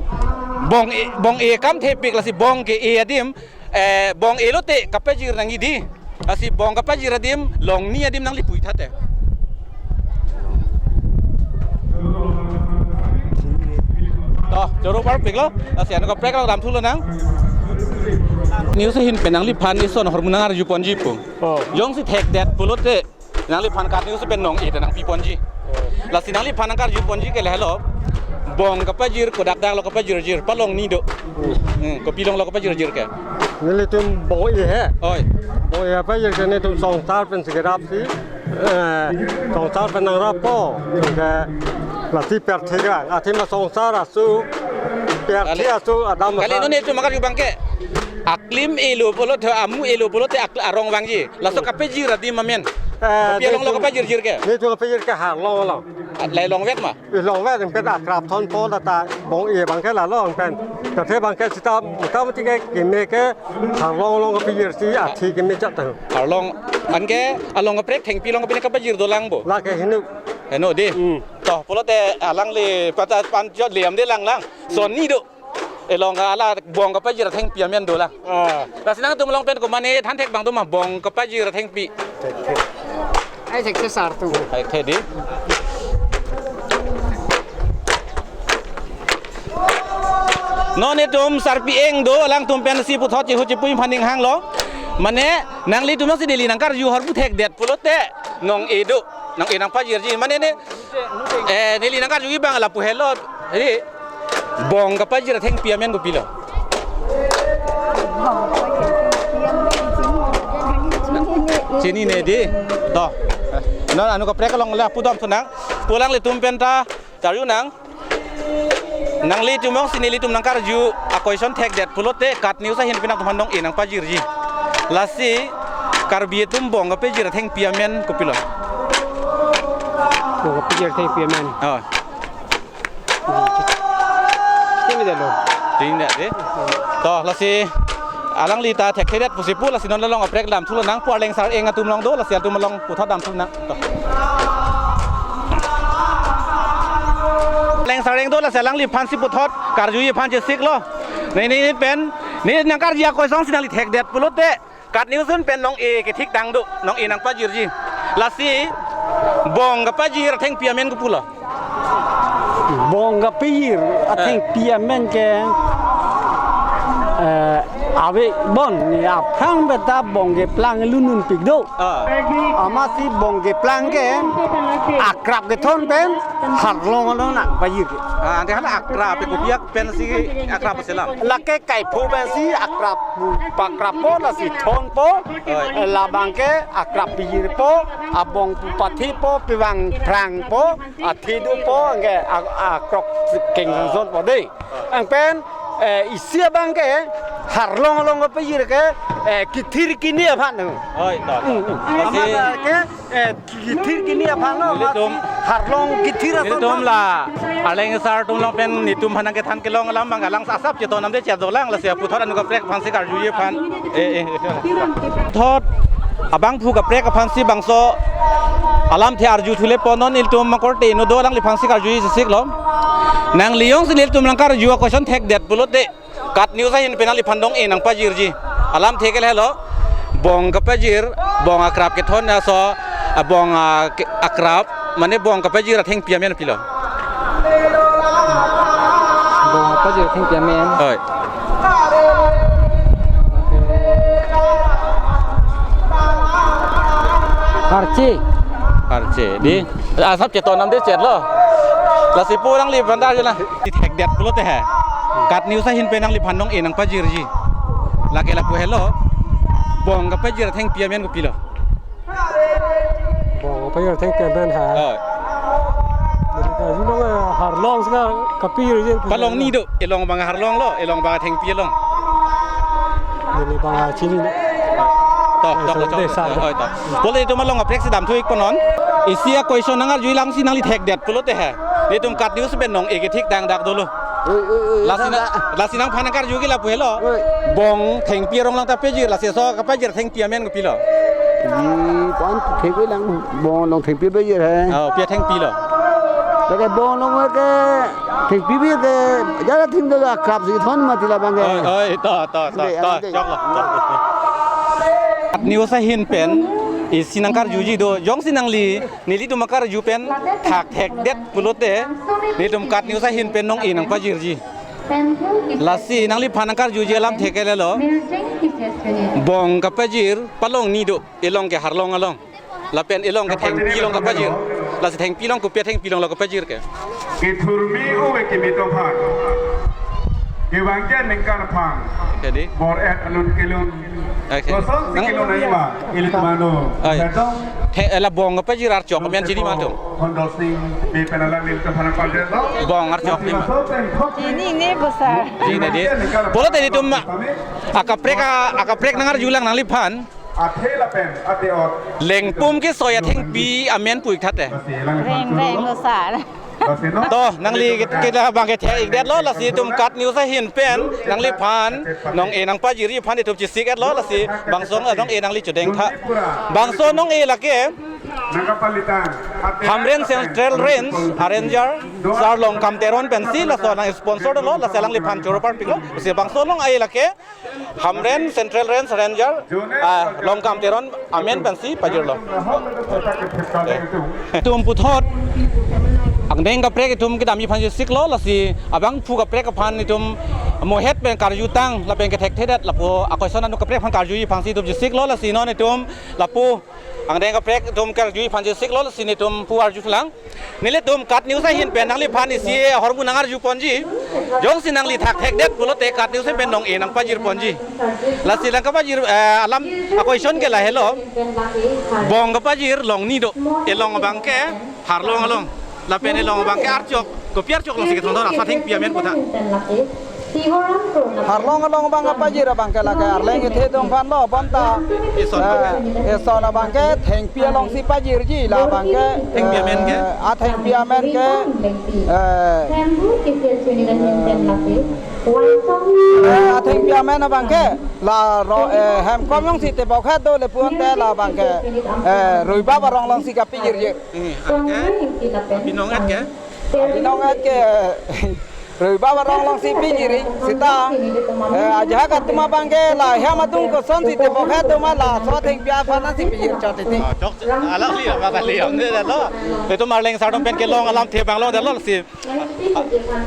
bong-e, bong-e akam thepik, lasi bong ke-e adim, eh, bong-e lote kapajir nangji di. Lasi bong kapajir adim longni adim nangli puitha te. To, choro parpiklo, lasi anut kaprek along damthu lonang. News ahin pen nangliphan ison ahormu nangarju ponji pu. Oh. Jongsi thekdet pulote, nangliphan kat news pen nong-e ta nangpi ponji. Oh. Lasi nangliphan nangkarju ponji ke lahelo. Bong kapajir, kodak dak lo kapajirjir, palong ni do. Hmm, kopi longlo kapajirjir ke. Nelitum bong-e he. Oi. Bong-e pajir ke nelitum songsar pen segerap si. Eh, songsar pen nangrappo, ke lasi pirthe ke, athema songsar asu, pirthe Kali. asu, adam Kali asar. Nonke nelitum nangkarju abang ke, aklim elo pulote, amu elo pulote, ak-, arong vangji. Laso kapajir adim amen. Eh, Kopi along lo nelitum kapajirjir ke. Nelitum kapajir ke harlong along. Lai longvet ma? Ilongvet, anpen akrap thonpo, lata bong-e abang ke la long pen. Tate abang ke sita, motamoti ke keme ke harlong along kapajir si athi keme chot tang. Harlong, anke along kaprek thengpi along kapine kapajir dolang bo. Lake hinu. Heno di. Hmm. To, pulote alangli pata panchot liam de langlang. Son ni do. Elong ka ala bong kapajir thengpi amen dolang. Ah. Lasi nangtum along pen komatne than thek abang do ma bong kapajir thengpi. Ai thek se sar tu. Hai the di. Non nelitum sarpi eng do, alangtum pensi puthot chihu chipu aphan ning hanglo. Mane nanglitum si neli nangkarju ahormu thekdet pulote nong-e do, nong-e nangpajirji. Mane ne, eh, neli nangkarju abang lapu helo. Hedi, bong kapajir thengpi amen kopilo? Chinine di. To. Non anut kaprek along lapu damthu nang. Pu alanglitum penta charju nang. Nanglitum jongsi nelitum nangkarju a-question thekdet pulote kat news ahin pen nangtum aphan nong-e nangpajirji. Lasi Karbi atum bong kapajir thengpi amen kopilo? Bong kapajir thengpi amen. Oh. Tingdetlo. Tingdet di. To, lasi alangli ta thekthedet pusi pu, lasi non along kaprek damthu lonang, pu Arleng Sar-eng atum along do, lasi atum along puthot damthu nang. To. Arleng Sar-eng do, lasi alangliphan si puthot karjuji aphan chesiklo. Ne ne pen ne nangkarju a-question si nangli thekdet pulote kat news pen nong-e kethik tang do, nong-e nangpajirji. Lasi bong kapajir athengpi amen kopulo? Bong kapajir athengpi amen ke, eh, ave bon, ne aphrang beta bong keplang lununpik do. Ah. Amatsi bong keplang ke akrap kethon pen harlong along nangpajir ke. Ah, ante hala akrap ke kopi apensi akrap selam. Lake kaipho pensi akrap pakrappo, lasi thonpo. Oi. Labang ke akrap pajirpo, abong pu pathipo, pevang phrangpo, athi dopo, anke a-, akrok kengsonson po dei. Anpen, eh, isi abang ke harlong along kapajir ke, eh, kethir kini aphan. Oi, to, to. Hmm, hmm. Lasi amat ke, eh, kethir kini aphan lo, nelitum, harlong kethir ason nelitum aphan. La Arleng Sar atum along pen netum aphan nangkethan kelong alam abang alang asap cheton namde chet dolang, lasi puthot anut kaprek aphansi karjuji aphan. Eh, eh, eh. Thot abangphu kaprek aphansi bangso alamthe arjuthu le po, non ilitum makorte inut do alangliphansi karjuji chesiklo. Nangli jongsi nelitum nangkarju a-question thekdet pulote kat news ahin pen nangliphan nong-e nangpajirji. Alamthe ke lahelo. Bong kapajir, bong akrap kethon aso, abong a-, ke-, akrap, mane bong kapajir athengpi amen pilo? Bong kapajir athengpi amen. Oi. Parche. Parche. Di, asap cheton namde chetlo. Lasi pu alangli bandar jela. Thekdet pulote he. Kat news ahin pen nangliphan nong-e nangpajirji. Lake lapu helo. Bong kapajir athengpi amen kopilo? Bong kapajir athengpi amen ha. Oh. Jadi ka jumong harlong sika kapajirji. Palong ni do, elong abang harlong lo, elong abang thengpi along. Neli abang chini. To, to, to, to. Desa. Oi, to. Pulote itum along kaprek si damthu ik po non. Isi a-question nangarju langsi nangli thekdet pulote he. Itum kat news pen nong-e kethik tang dak dolo. Oi, oi, oi, lasi na, lasi nangphan nangkarju ke lapu helo. Oi. Bong thengpi arong lang ta pajir, lasi aso kapajir thengpi amen kopilo? Di pon thengpi lang, bong along thengpi pajir he. Oh, pi athengpi lo? Lake bong along ke thengpi pajir ke, jara thengpi do akrap si thon mati labang ke. Oi, oi, to, to, to, to, choklo, to. News ahin pen Isi nangkarjuji do, jongsi nangli, nelitum akarju pen thakthekdet pulote, nelitum KAT News ahin pen nong-e nangpajirji. Lasi nangliphan nangkarjuji alamthe ke lahelo. Bong kapajir palongni do, elong ke Harlong along. Lapen elong ke thengpi along kapajir. Lasi thengpi along kopi athengpi along lo kapajir ke. Kethurmi ove kimi aphan. Kevangji aningkan aphan. Oke, di. Bor-et alun kelun. Oke. Kosonsi Nang- kelun aima. Ili tumano. Ai. Betul. The, eh, la bong kapajir archok amen chini ma tum. Hondosing di penala nil aphan pajir lo. Bong archok ni ma. Chini ne, bosar. Chini ne, di. Pulote nelitum akaprek a-, akaprek nangarjulang nangliphan. Athe lapen athe ot. Lengpum kesoi athengpi amen pu-ik tha te. Reng reng lo sar. To, nangli ke-, ke la abang ke thek-ikdet lo, lasi nelitum KAT News ahin pen nangliphan nong-e nangpajirji aphan nelitum chesik-et lo, lasi bangso nong-e nangli chodeng tha. Bangso nong-e lake Hamren Central Range a-ranger Sar Longkam Teron pensi laso nang-sponsor lo, lasi alangliphan choro parpik lo, lasi bangso nong-e lake Hamren Central Range Ranger, ah, Longkam Teron amen pensi pajirlo. Nelitum puthot angdeng kaprek nelitum kedamji aphan chesiklo, lasi abangphu kaprek aphan nelitum mohet pen karjutang lapen kethekthedet lapu a-question anu kaprek aphan karjuji aphansi nelitum chesiklo, lasi non nelitum lapu angdeng kaprek nelitum karjuji aphan chesiklo, lasi nelitum pu arjulang. Nelitum KAT News ahin pen nangliphan isi ahormu nangarjuponji. Jongsi nangli thakthekdet pulote KAT News pen nong-e nangpajirponji. Lasi nangkapajir, eh, alam a-question ke lahelo. Bong kapajir longni do. Elong abang ke Harlong along. Lapen elong abang ke archok. Kopi archok alongsi kethondon, asa thengpi amen pu tha. Harlong along abang kapajir abang ke lake arleng kethe atum aphan lo, bonta. Eson abang ke? Eh, eson abang ke thengpi alongsi pajirji, la abang ke, thengpi amen ke? Eh, athengpi amen ke, eh, eh, athengpi amen abang ke la ro, eh, Hemkom alongsi tebok het do le pu ante, la abang ke, eh, Ruibap arong alongsi kapajirji. Eh, abang ke? Binong et ke? Binong et ke, eh, Ruibap arong alongsi pajirji, seta, eh, ajahak atum abang ke la hem atum kosonsi tebok het do ma, laso athengpi aphan nangsi pajir chot titi. Ah, chok, alangli abang kali, om de lo. Nelitum Arleng sar atum pen kelong alamthe abang longdetlo si.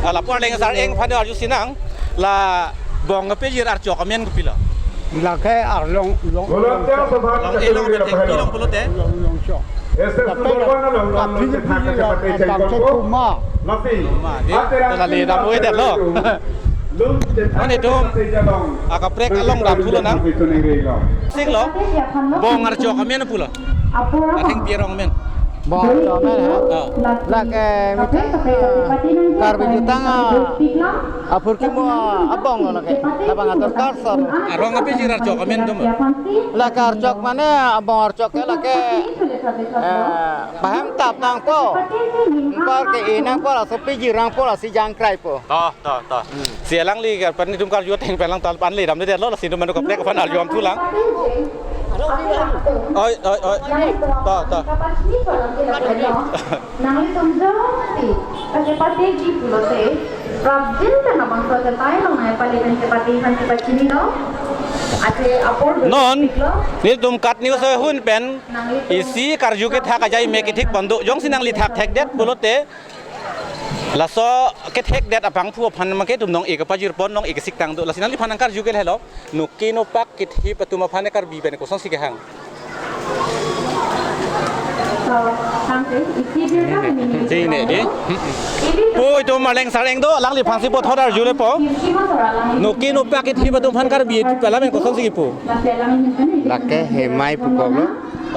Ah, lapu Arleng sar eng aphan arju sinang, la bong kapajir archok amen kopilo? Lake Arlong, long, Volunteer Sabha long, eh, long, Secretary thengpi along pulote. Long, long, chok. Assistant Lapen Supervisor, long, long, kaphi long, kaphi thak, thak, thak, thak, thak, kuma. Masi. Ma, di, ate to kali ram dam oi det lo. Long, long, Mane dum. Long, akaprek along dam pulo nang. Siklo. Bong archok amen pulo. Athengpi arong amen. Bong archok amen, ha? Oh. Lake mithang, ah, Karbi jutang, ah, apurkimo, ah, abong lo lake. Labang atur karsar. Arong kapajir archok amen dum. Lake archok mane abong archok ke lake, eh, paham tap nangpo. Ingkoi ke-e nangpo, laso pajir nangpo, lasi jangkraipo. To, to, to. Si alangli ke pen nelitum karju ateng pen lang tal pan le damdetlo, lasi nelitum anu kaprek aphan arju damthulang. Oi, oi, oi. To, to. Nanglitum jongsi kachepatiji pulote, prapjin ta nabangso chetai longnai, pali pen chepate aphan chepachini lo. Ate apor do Non, siklo. Nelitum KAT News ahun pen, nanglitum isi karju kethak ajai me kethik pon do, jongsi nangli thakthekdet pulote, laso kethekdet abangphu aphan ma ke nelitum nong-e kapajirpon, nong-e kesiktang do, lasi nangliphan nangkarju ke lahelo. Noke nopak kethip atum aphan Karbi pen kosonsi kehang? Chini di. Po itum Arleng sar eng do, alangliphansi puthot arjulepo. Noke nopak kethip atum aphan Karbi alam pen kosonsi kipu? Lake hemai pukok lo.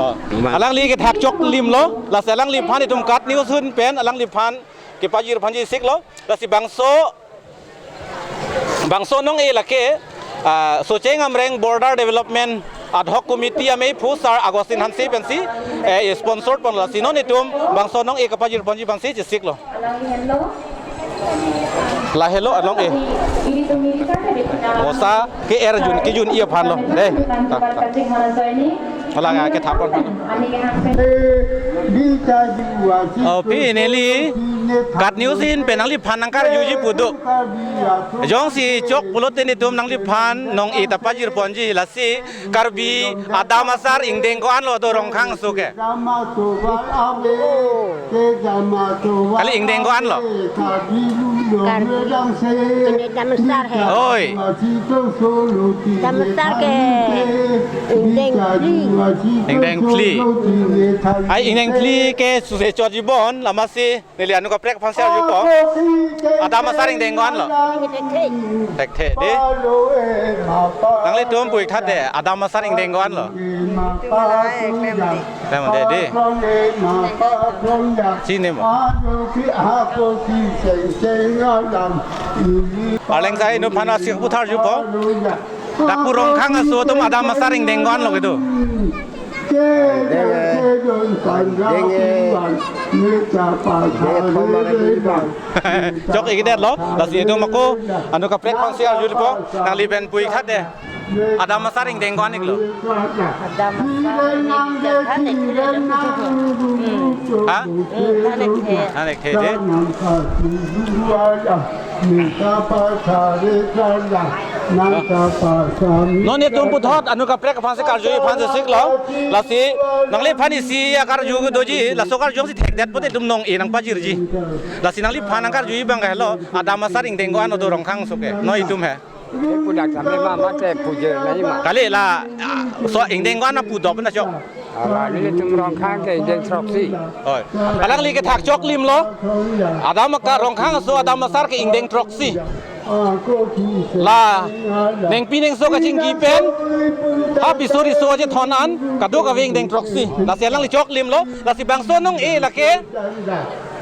Oh. Hemai. Alangli kethak choklim lo, lasi alangliphan itum KAT News ahun pen alangliphan kepajir aphanji siklo, lasi bangso Bangso nong-e lake, ah, Socheng Amreng Border Development Ad Hoc Committee ameiphu Sar Augustine Hanse pensi, eh, sponsor ponlo, lasi non itum bangso nong-e kapajirponji aphansi chesiklo. Lahelo anong-e. Osa ke-er jun kejun-i aphan lo. Dei. Ta, ta. Ala ke thapon. Oh, pi neli. KAT News ahin pen nangliphan nangkarjuji pu do. Jongsi chok pulote netum nangliphan nong-e ta pajirponji, lasi Karbi adam asar ingdeng ko-an lo do Rongkhang aso ke. Kali ingdeng ko-an lo. Karbi. Kene adam asar he. Oi. Adam asar ke ingdeng phli. Ingdeng phli. Ai ingdeng phli ke suse chotji bon, lasi neli anu kaprek aphansi arjupo. Adam asar ingdeng ko-an lo. Thekthe. Thekthe dei. Nanglitum pu-ik tha dei, adam asar ingdeng ko-an lo. Klem dei dei. Chini mo. Arleng sai inutphan asik puthar arjupo. Dak pu Rongkhang aso atum adam asar ingdeng ko-an lo kedo. Denge, denge, denge thom mane denge bang. Chok-ik det lo, lasi itum ako anu kaprek aphansi arjupo, nangli pen pu-ik tha dei. Adam asar ingdeng ko-an iklo. Adam asar ingdeng ko-an iklo. Ha? Hmm, than thekthe. Than thekthe dei. Non itum puthot anu kaprek aphansi karjuji aphan chesik lo. Lasi nangliphan isi akarju doji, laso karju si thekdet pote itum nong-e nangpajirji. Lasi nangliphan nangkarjuji abang ke helo, adam asar ingdeng ko-an lo do Rongkhang aso ke. Non itum he. Pu dak sampai mama te puja nai ma. Kali la, ah, so ingdeng ko-an pu dop na chok. Ala nelitum Rongkhang ke ingdeng throksi. Oi. Alangli kethak choklim lo. Adam aka Rongkhang aso adam asar ke ingdeng throksi. La nengpi nengso kachingki pen ha piso riso achethon an kadokave ingdeng throksi. Lasi alangli choklim lo. Lasi bangso nong-e lake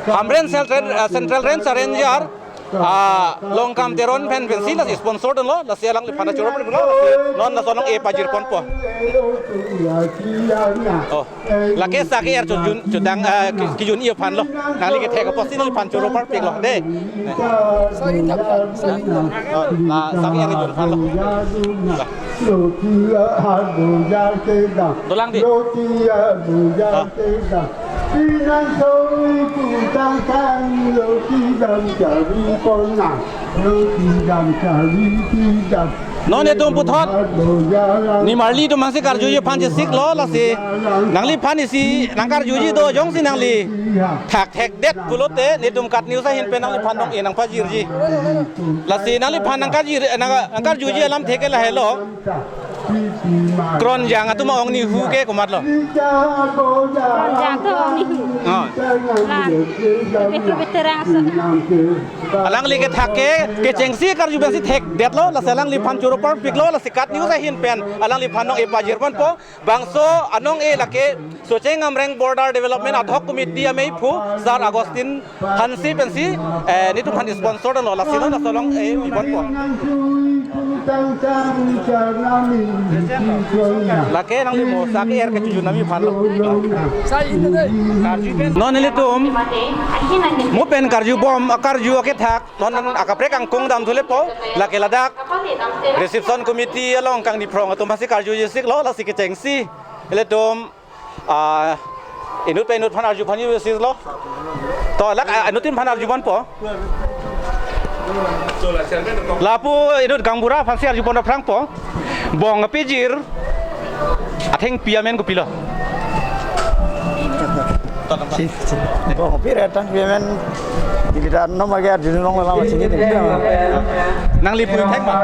Hamren Central, eh, Central Range Ranger, ah, Longkam Teron pen pensi lasi sponsor dunlo, lasi alangliphan choro pen lo, lasi non laso nong-e pajirponpo. Oh, lake sak er chojun, chodang, eh, ki-, kijun-i aphan lo. Nangli kethek apotsi nangliphan choro parpik lo dei. Oh, la sak er kijun aphan lo. La. Dolang dei. Ah. Non itum puthot nimarli atum aphansi karjuji aphan chesik lo, lasi nangliphan isi nangkarjuji do, jongsi nangli thak thekdet pulote netum KAT News ahin pen nangliphan nong-e nangpajirji. Lasi nangliphan nangkarjir, nang-, nangkarjuji alamthe ke lahelo. Kronjang atum ong nihu ke komatlo. Kronjang atum ong nihu. Oh. La, lebih lebih terang se. Alangli kethak ke, kechengsi karju pensi thekdetlo, lasi alangliphan choro parpiklo, lasi KAT News ahin pen alangliphan nong-e pajirponpo. Bangso anong-e lake Socheng Amreng Border Development Ad Hoc Committee ameiphu Sar Augustine Hanse pensi, eh, netum aphan sponsor dunlo, lasi non laso nong-e ponpo. Lake nangli mo sak er kechojun nami aphan lo. Non nelitum mo pen karjubom, akarju akethak, non akaprek angkung damthulepo, lake ladak reception committee along kangni phrong atum aphansi karju chesik lo, lasi kechengsi ilitum, ah, inut pen inut aphan arju aphan yu sis lo. To lak, ah, inut aphan arjuponpo. Lapu inut gaonbura aphansi arjupon aphrangpo. Bong apijir athengpi amen kopilo? Si, si. Bong apijir athengpi amen. Di kita nom age arjulong lama sini nih. Nangli pu-ik thek ma?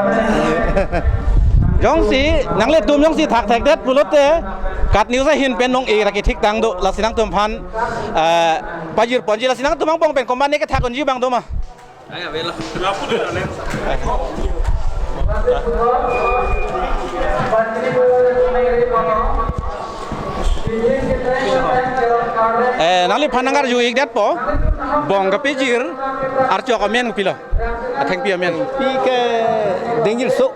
Jongsi nanglitum jongsi thak thekdet pulote KAT News ahin pen nong-e ra kethik tang do, lasi nangtum aphan, eh, pajirponji, lasi nangtum angbong pen komatne kethak unji abang do ma? Eh, nangliphan nangkarju-ikdetpo. Bong kapijir archok amen kopilo? Athengpi amen. Pi ke dengjir so.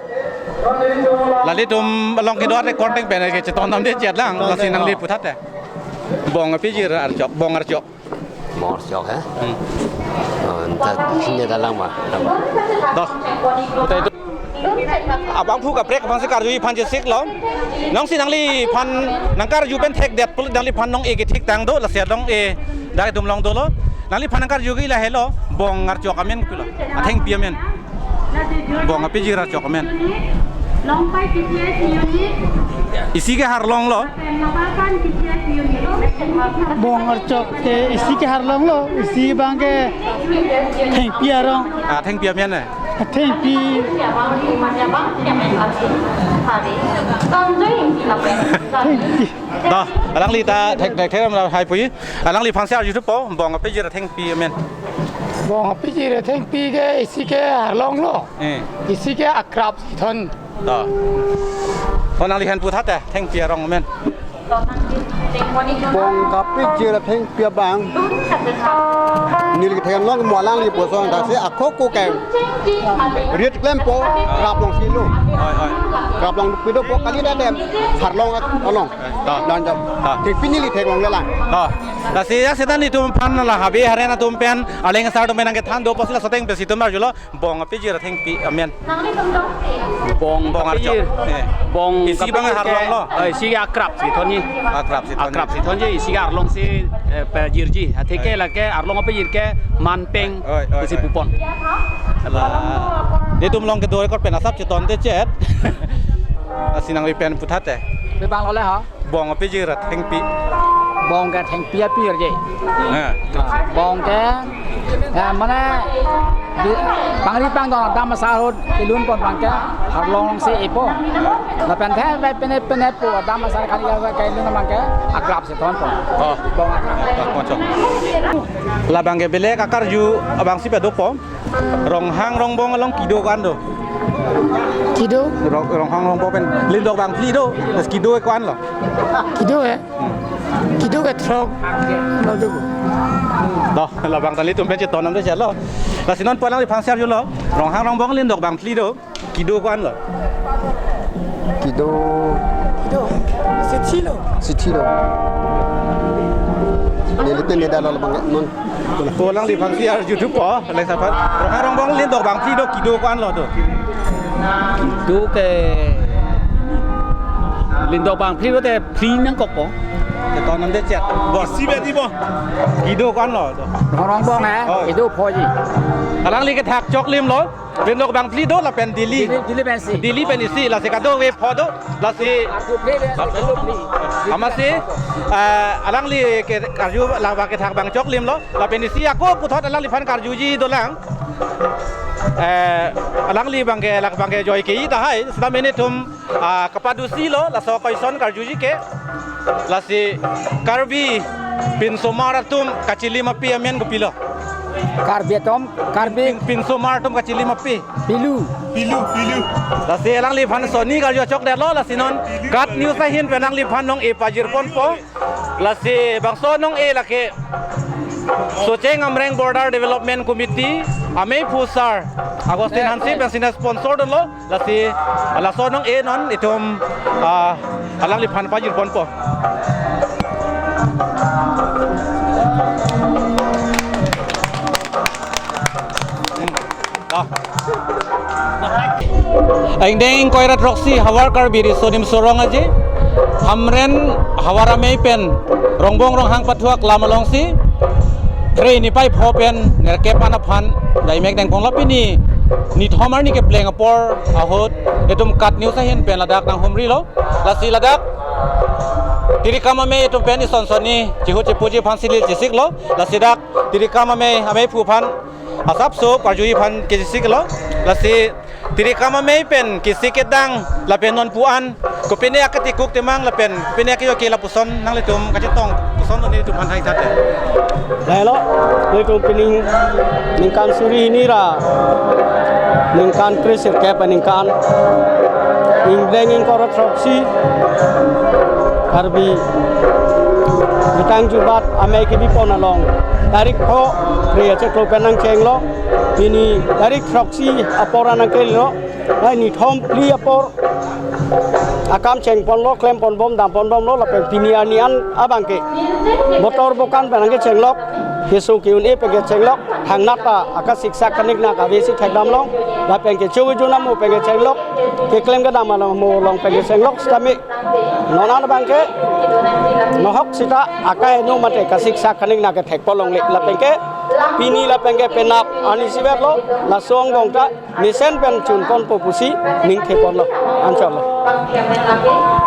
Lalitum along kedo record teng pen ke chetondamde chetlang. Lasi nangli puthot te. Bong kapijir archok, bong archok. Bong archok, he? Hmm. Oh, entah sini dalam mah. Dalam. Toh. Kita itu. Abangphu kaprek aphansi karjuji aphan chesiklo. Nongsi nangliphan nangkarju pen thekdet pulote nangliphan nong-e kethik tang do, lasi nong-e dak itum along dolo. Nangliphan nangkarju ke lahelo, bong archok amen kopilo. Athengpi amen. Bong apijir archok amen. Isi ke harlonglo. Bong archok ke isi ke harlonglo, isi abang ke thengpi arong. Ah, thengpi amen eh. Thengpi. Thengpi. Dah, alangli ta thek thek thek ram hai pui. Alangliphan si arju thupo, bong apijir athengpi amen. Bong apijir athengpi ke isi ke harlonglo. Eh. Isi ke akrap si thon. Dah. Oh, nangliphan puthot eh, thengpi arong amen. Bong kapijir athengpi abang. Neli kethek long mo alangli puson ta si ako ko ke. Riet klempo, krap longsi lo. Hoi, hoi. Krap longpi dopo kali dak dem. Harlong along. Dah. Lanjut. Dah. Thengpi neli theklongle lang. Dah. Lasi ya setan itum aphan la habe haren atum pen, arleng asar atum pen nangkethan do pusi laso ateng pensi itum arjulo, bong apijir athengpi amen. Bong Bong archok. Apijir. Eh. Bong isi abang kapijir ke harlonglo. Eh, isi akrap si thonji. Akrap si thonji. Akrap si thonji, isi arlongsi, eh, pijirji. Atheke, eh, lake arlong apijir ke manpeng. Oi, oi, isi oi. Pupon. La, netum along kedo record pen asap chetonte chet. Lasi nangli pen puthot eh. Pe bang lole ha? Bong apijir athengpi. Bong ke thengpi apirji. Nah. Ah, bong ke, ya, mane, di, pangri pangdon adam asar ahut kelun pon abang ke harlong si epo. Lapen the, pene pene po adam asar kali kali kelun abang ke akrap si thon pon. Oh. Bong akrap. Ah, kocok. Labang ke belek akarju abang si pedo po. Ronghang Rongbong along kedo ko-an do? Kedo? Rong-, Ronghang Rongbong pen Lindok Bangphli do. Terus kedo ko-an lo? Kedo eh? Hmm. Kedo ke throk. Lo do. Doh, labang ta nelitum pen cheton nam do chalo. Lasi non po alangliphan si arjulo. Ronghang Rongbong Lindok Bangphli do. Kedo ko-an lo? Kedo. Kedo. Sithi lo. Sithi lo. Neli pen ne dalo labang non. Po alangliphan si arju thupo, aleng sapat. Ronghang Rongbong Lindok Bangphli do kedo ko-an lo do? Kedo ke Lindok Bangphli do te phli nangkokpo. Cheton nam de chet. Bor si bedi bo. Kedo ko-an lo do? Ronghang Rongbong eh, oh. Kedo phoji. Alangli kethak choklim lo. Lindok Bangphli do lapen Delhi. Delhi, Delhi pensi. Delhi pen isi, lasi kadokave pho do, lasi. Arpu phli, arpu phli. Amatsi, eh, alangli ke karju labang kethak abang choklim lo, lapen isi ako puthot alangliphan karjuji dolang. Eh, alangli abang ke labang ke joi ke-i tahai, seta netum ah, kapadusi lo, laso question karjuji ke. Lasi Karbi pinsomar atum kachilim api amen kopilo? Karbi atum, Karbi. Pin-, pinsomar atum kachilim api. Pilu. Pilu, pilu. Lasi alangliphan soni karju chokdetlo, lasi non KAT News ahin pen alangliphan nong-e pajir ponpo. Lasi bangso nong-e lake Socheng Amreng Border Development Committee, amei phu sar Augustine Hanse pensi ne-sponsor dunlo. Lasi, laso nong-e non itum, ah, alangliphan pajir ponpo. Ah. Angdeng ingkoi ra throksi Havar Karbi Riso Nimso Rong Aje, Hamren Havar Amei pen Rongbong Ronghang pathuak lam alongsi Phre niphai pho pen nerkep an aphan daimek dengpong lo. Pini nithom arni kepleng apor ahut itum KAT News ahin pen ladak nanghumrilo. Lasi ladak Tirikam Amei itum pen ison sonni chihu chipuji aphan silil chisiklo. Lasi dak Tirikam Amei, amei phu aphan asapso karjuji aphan kechisiklo. Lasi Tirikam Amei pen kesik kedang lapen non pu-an kopine akatikuk temang lapen kopine akejoi ke lapuson nanglitum kachetong puson nelitum aphan hai thate. Lahelo, nelitum pining ningkan suri hini ra ningkan kre-sirkep aningkan, ingdeng ingkoi ra throksi Karbi Jutang Jubat Amei kebi pon along tarik pho Phre achiklo pen nangchenglo. Pini tarik throksi apor an nangkelo. Lahai nithom phli apor akam chengponlo, klempon bom, dampon bomlo, lapen pini arni an abang ke botor bokan pen nangkechenglok, keso ke-un-e pen kechenglok, thangnat ta akasiksak kaniknak avesi thekdamlong, lapen kecho kejun amo pen kechenglok, keklem kedam amo along pen kechenglok, sitame non an abang ke nohok sita akaheno mate kasiksak kaniknak kethekpo longle, lapen ke Pini lapen ke penap arni isivet lo, laso angbong ta mesen pen chunponpo pusi ning theponlo, anchotlo.